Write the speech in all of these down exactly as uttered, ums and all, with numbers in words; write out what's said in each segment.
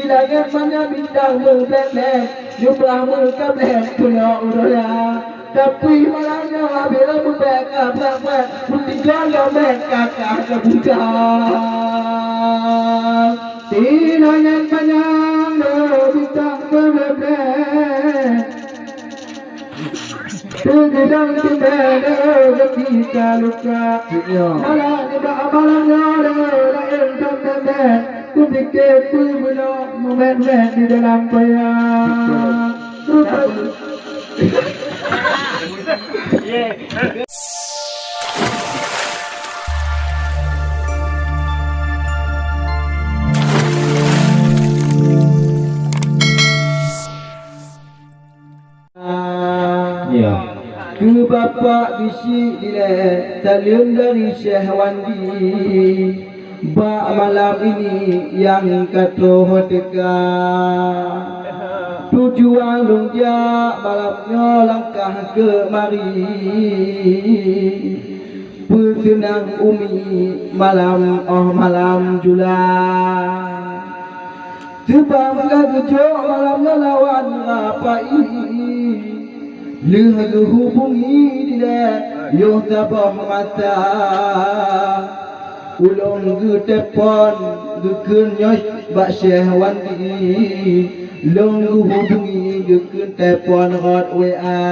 Langét manyang bintang meublet-blet, jumlah meukablét keunoe u donya. Tapi malam nyoe habéh meublet ka brat-brat, meutinggai dompet ka ka teubuka. Di langét manyang bintang meublet-blet, Teugidang tinggai lé geuti ka luka. Ya. Malah nibak malam nyoe laén that meunan. Kupike peue meunoe meumet-met di dalam paya. Betul. Rupa Ya. Keu Bapak Bisyik dilée, saleuem dari Syekh Wandi. Bak malam ini nyang ka troh teuka. Tujuan lôn jak malam nyoe langkah keumari. Peuseunang umi malam, oh malam jula. Teubang ka geujok malam nyoe lawan rapai. Lheueh geuhubungi dilée yoh saboh masa. Ulôn geuteupon geukheun nyoe bak Syekh Wandi. Lôn geuhubungi geukheun teupon rot W A.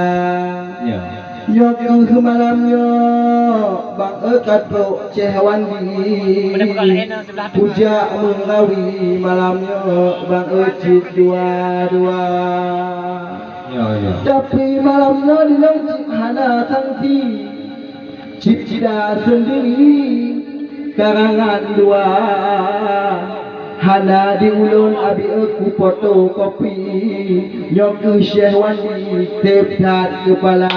Ya. Nyoe keuh malam nyoe, bang e ka trok Syekh Wandi. Kujak meurawi malam nyoe, bang e cit dua-dua. Ya, ya. Tapi malam nyoe di lôn cit hana sangsi. Cit cida seundiri karangan dua. Hana di ulôn abi e kufotokopi. Nyoe keuh Syekh Wandi teutab that keupala.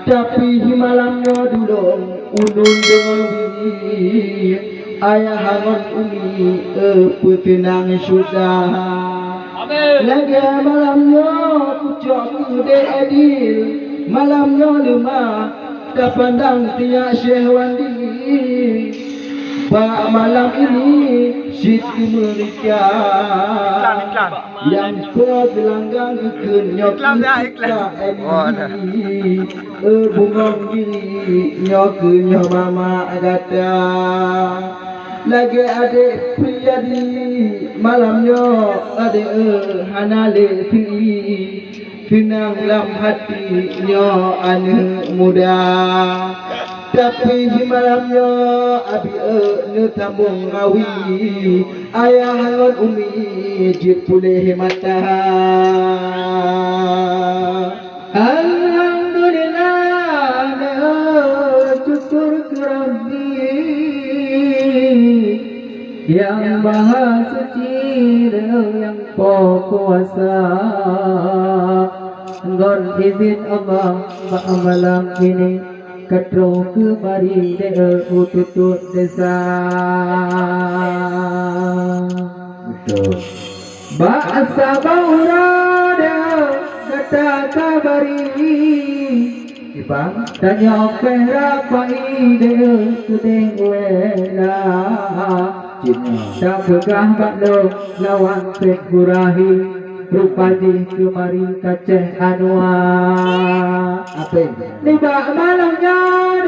Tapi malam nyoe dulôn unun deungon bini. Ayah ngon umi e peuteunang syedara. Lagée malam nyoe kucok keu dek adil. Malam nyoe leumah tapandang tiyak Syekh Wandi. Bak malam ini cit keumeurika. Iklan, iklan. Nyang po geulanggang geukheun nyoe iklan dah, iklan. Iklan. Oh, dah. E bungong diri nyoe keuh nyoe mama gata. Lagée adek Priyadi malam nyoe adek e hana lé si. Seunang lam hati nyoe aneuëk muda. Tapi di malam nyoe abi e neusambong rawi. Ayah ngon umi jeuet puléh mata. Alhamdulillah, syukur keu Rabbi nyang Maha Suci, nyang Po Kuasa. Ngon izin Allah, bak malam ini ka troh keumari dek u tutuek desa. Betul. Bak saboh uroe dek gata ka bari. Ibang. Tanyoe pih rapai dek keudeh wela. Cit nyoe. Tapeugah bak lôn lawan Syekh Ibrahim. Rupa jih keumari ka Syekh Anwar. Apa? Nibak malam nyoe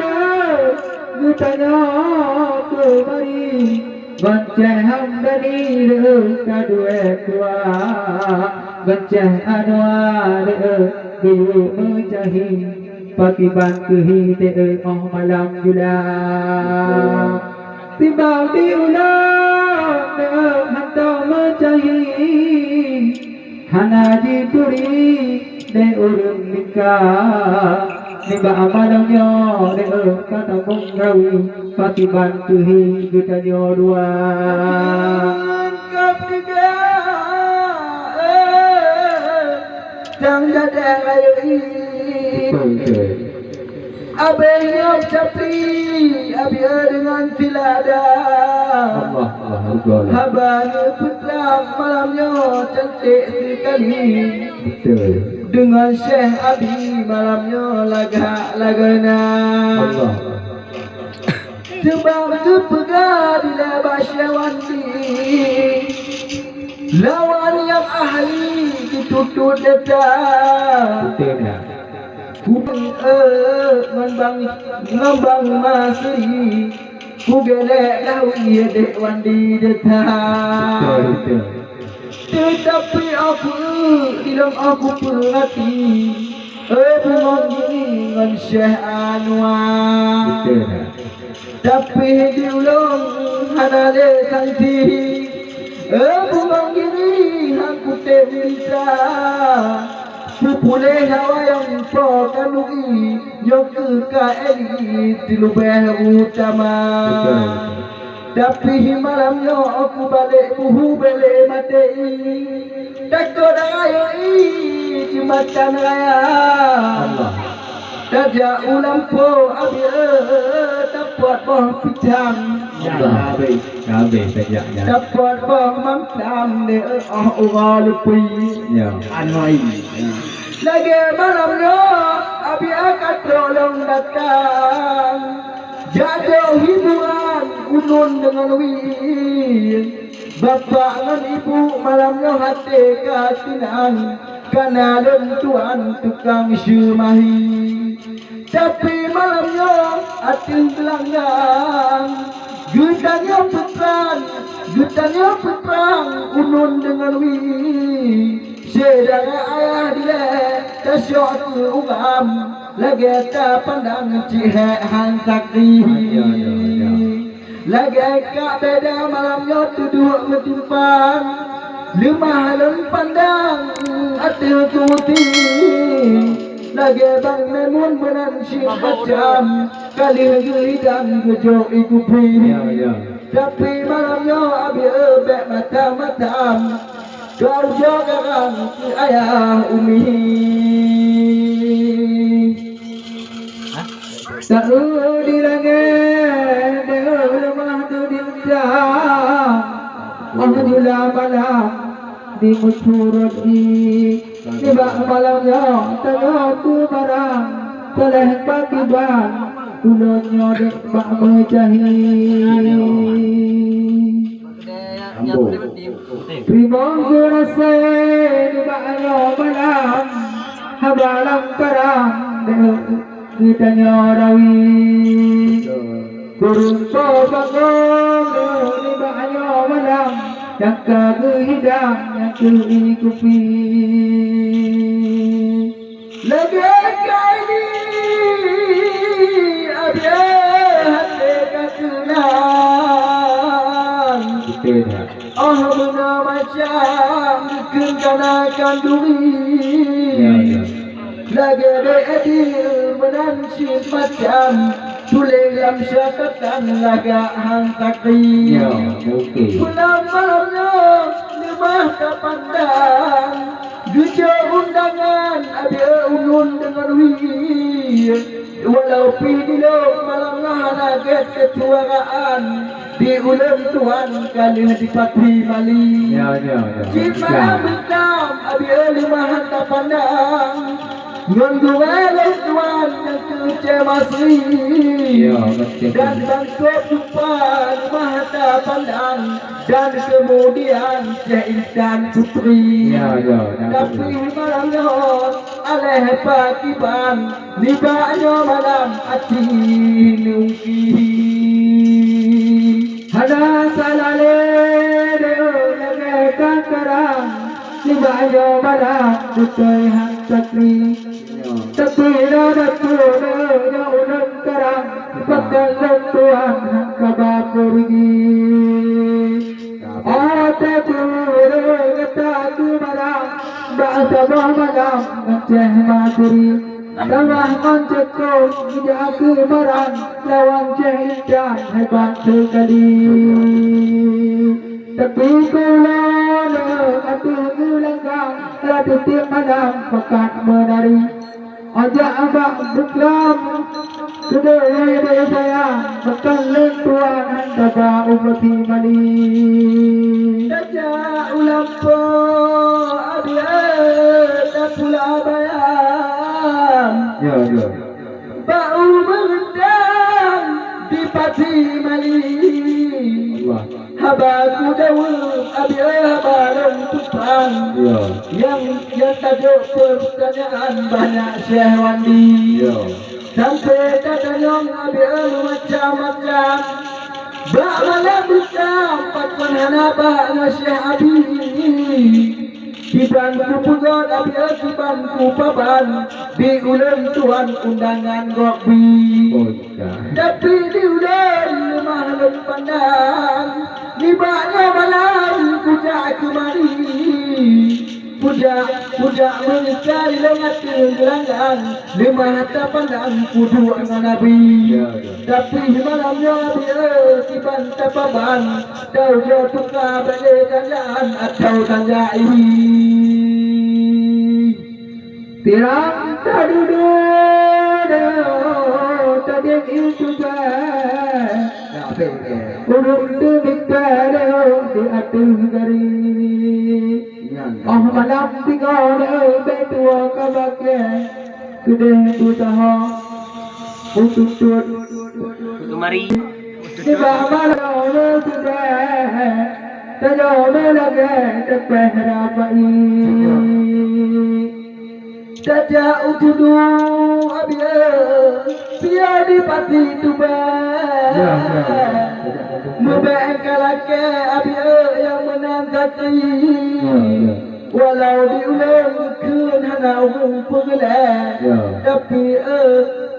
geutanyoe keumari ngon Syekh Hamdani lé ka duek dua, ngon Syekh Anwar lé geuyue meucahi. Pakriban keuhi dee óh malam jula. Tibak di ulôn dee hántom meucahi, hana jituri lé ureuëng mingka. Nibak malam nyoe dee ka tamong rawi, pakriban keuhi geutanyoe dua. Nyang jadeh rayeuk ié. Betul, betul. Abéh nyoe capli, abéh deungon silada. Allah, Allah, Allah. Haba neupeutram malam nyoe cantik sikali. Betul. Deungon Syekh Abi malam nyoe lagak lagoena. Allah. Teuma geupeugah dilée bak Syekh Wandi, Lawan nyang ahli jitutut desya. Beutôi nyan. Kubang, eh, ngon bang, ngon bang Masri. Kugelek lawi dek wan di desya. Beutôi, beutôi. Teutapi aku, di lom aku peurati. Eh, bungong gini ngon Syekh Anwar. Beutôi nyan. Tapi di ulôn hana lé sangsi. Eh, bungong gini han kutem bisa. Peupuléh hawa nyang po kandungi, nyoe keuh ka elit leubeh utama. Beutôi. Tapi malam nyoe aku balek buhu belek matei. Takot ayoi jeumbatan raya. Allah. Tajak u lampôh, abi, eh, tapot boh pisang. Ya, habéh, habéh tajak nyan. Tapot boh mamplam, eh, oh, uroe leupie. Ya. Anoi. Lagèe malam nyoe, abi, eh, ka trok lôn datang. Jadok hiburan ulôn deungon wie. Bapak ngon ibu malam nyoe até ka teunang, kana lôn tuan tukang seumahi. Tapi malam nyoe ateueh geulanggang, geutanyoe peutrang, geutanyoe peutrang ulôn deungon wie. Syedara ayah dilèe tasyok keu uram, lagèe tapandang cit hék han sakri. Ya, ya, ya. Lagèe ka beda malam nyoe tuduek meutimpan, leumah lôn pandang ateueh kurusi. Lagèe Bang Maimun meunan cit macam, ka lheueh geuhidang geujok ié kupi. Ya, ya. Tapi malam nyoe abi, eh, bèk macam-macam. Keu ujoe garang keu ayah umi. Taeu di langèt, deuh leumah tu di udang. Oh jula malam di meusurot i. Nibak malam nyoe tanyoe keu barang. Teuléh pakriban ulôn nyoe dek bak meujahi. Ambo. Teurimong keu rasé nibak nyoe malam, haba lam karang deuh geutanyoe rawi. Kureueng po bangon deuh nibak nyoe malam, nyang ka geuhidang nyang keu ié kupi. Lagèe kaini, abieu hate ka keunang. Beutôi that. Oh, meunoe macam kheun kana kanduri. Ya, ya. Lagèe dek adil meunan cit macam tuléh lam syatatan lagak han sakri. Ya, oke. Pulang malam nyoe leumah tapandang. Geujok undangan abieu ulôn deungon wie. Walau pih di lôn malam nyoe hana gèt keusuaraan, di ulôn tuan ka lheueh dipati mali. Ya, ya, ya. Cit malam hitam abieu leumah han tapandang. Ngon gurèe lôn tuan nyang keu Céh Masri. Ya, betul. Dan bangkôb lupa leumah tapandang. Dan kemudian Céh Intan Putri. Ya, ya, ya. Tapi malam nyoe aléh pakriban, nibak nyoe malam aci nungki. Hana salah lé deuh lagèe kangkarang, nibak nyoe malam beutôi han sakri. Tapi na bacut nyoe ulôn karang, pakon lôn tuan han kaba peureugi. Oh, tapi ureueng gata keu malam, bak saboh malam ngon Céh Masri. Tamah ngon cukôp geujak keu barang, lawan Céh Intan hebat seukali. Tapi keu ulôn ateueh geulanggang, lam tiep-tiep malam pakat meunari. Ojak bak buklam, keudeh dek sayang, pakon lôn tuan han taba u Pati Mali. Tajak u lampôh abieu tapula bayam. Ya, ya. Bak u meureudang di Pati Mali. Allah. Haba kudaweueb abieu haba lôn Nyang, nyang tajok peurtanyaan banyak Syekh Wandi. Ya. Sampai tatanyong Abi eu macam-macam. Bak malam buka pakon hana bak ngon Syekh Abi. Kiban kupeugöt Abi eu kiban kupaban di ulôn tuan undangan gob bi. Oh, ya. Tapi di ulôn leumah lôn pandang, nibak nyoe malam kujak keumari. Kujak, kujak meuninggai lôn ateueh geulanggang, leumah tapandang kuduek ngon Abi. Ya, ya. Tapi malam nyoe Abi eu, kiban tapaban, taujoe tuka bak lé tanjaan atau tanjai. Pirang tadudoe, tadeng itu bah. Ureueng teumikat di ateueh gari. Oh malam singoh bèk tuwoe ka bakée, keudeh beutaho beututut. Keumari. Nibak malam teubiet, tanyoe meulagèe teupeh rabai. Tajak u Tudu Abi eu, piôh di Pati Tubèe. Ya, ya, ya. Meubèk ka lakèe Abi eu nyang meunan sakri. Ya, ya. Walau di ulôn kheun hana ureueng peugeulée, ya, tapi eu,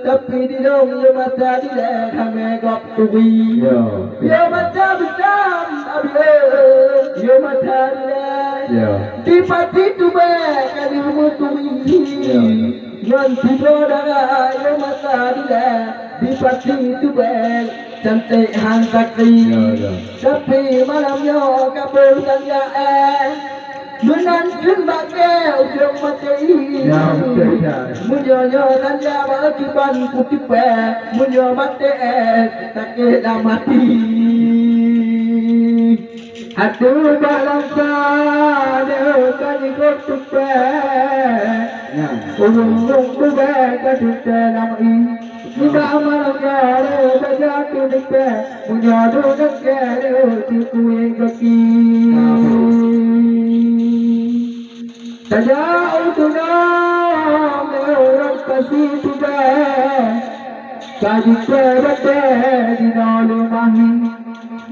tapi di lôn le mata dilée damé gob turi. Ya. Yo mata bitam Abi eu, yo mata dilée. Ya. Di Pati Tubèe ka lheueh meuturi. Ya, ya. Ngon sidroe dara yo mata dilée, di Pati Tubèe cantik han sakri. Ya, ya. Tapi malam nyoe ka boh tanjak, eh. Meunan kheun bak kée ujong maté. Ya, beutôi, ya. Meunyoe nyoe tanjak bak kiban kutipée, meunyoe maté, eh, sakét lam até. Ateueh bak lampa deuh ka jigôt tupée. Ya. Ureueng-ureueng bubée ka teuntée lam ié. Nibak malam nyoe deuh bajatu nipée. Meunyoe deuh nangkée deuh tikuék gaki. Tajak u tunong deuh rot Pati Tubèe. Ka jipée batée jinoe leumah hi.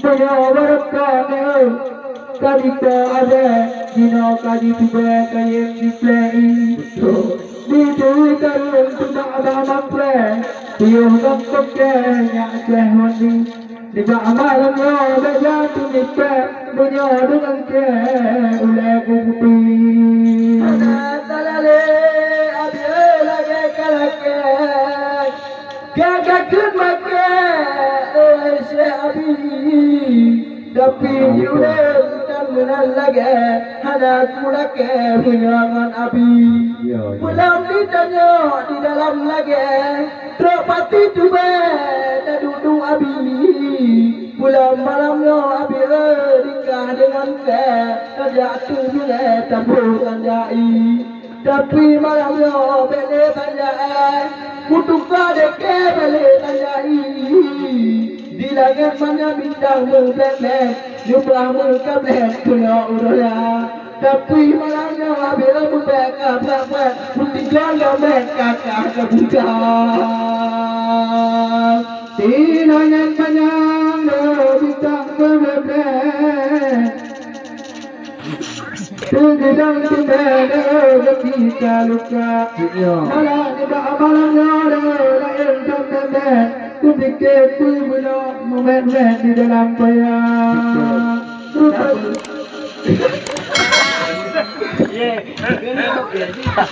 Meunyoe barokon nyoe ka jipée abée, jinoe ka jitubée kayém jiplei. Beutôi. Di teukareueng teumak bak maprée, piôh ngon peuke nyak Syekh Wandi. Nibak malam nyoe bajatu nipée, meunyoe deungon kée ulée kukupi. Hana salah lé Abi eu lagée ka lakée. Ka kakheun maké, eh, Syekh Abi. Tapi di ulôn tan meunan lagée, hana kulakée meunyoe ngon Abi. Ya, ya. Peulom ditanyoe di dalam lagée, trok Pati Tubèe taduek-duek Abi. Peulom malam nyoe Abi eu, dikah deungon kée, tajak ateueh bilée taboh tanjai. Tapi malam nyoe bèk lé tanjai, kutuka dèkée bèk lé tanjai. Di langét manyang bintang meublét-blét, jubah meukablét keunoe u donya. Tapi malam nyoe Abi eu, bèk ka blét-blét, meutinggai lom bèk ka ka teubuka. Di langét manyang nyoe bintang meublét-blét. Teugeudong teumé lé gaki ka luka. Iya. Malah nibak malam nyoe laén that teumé. Kupike peue bunoe meumet-met di dalam paya. Betul. Rupa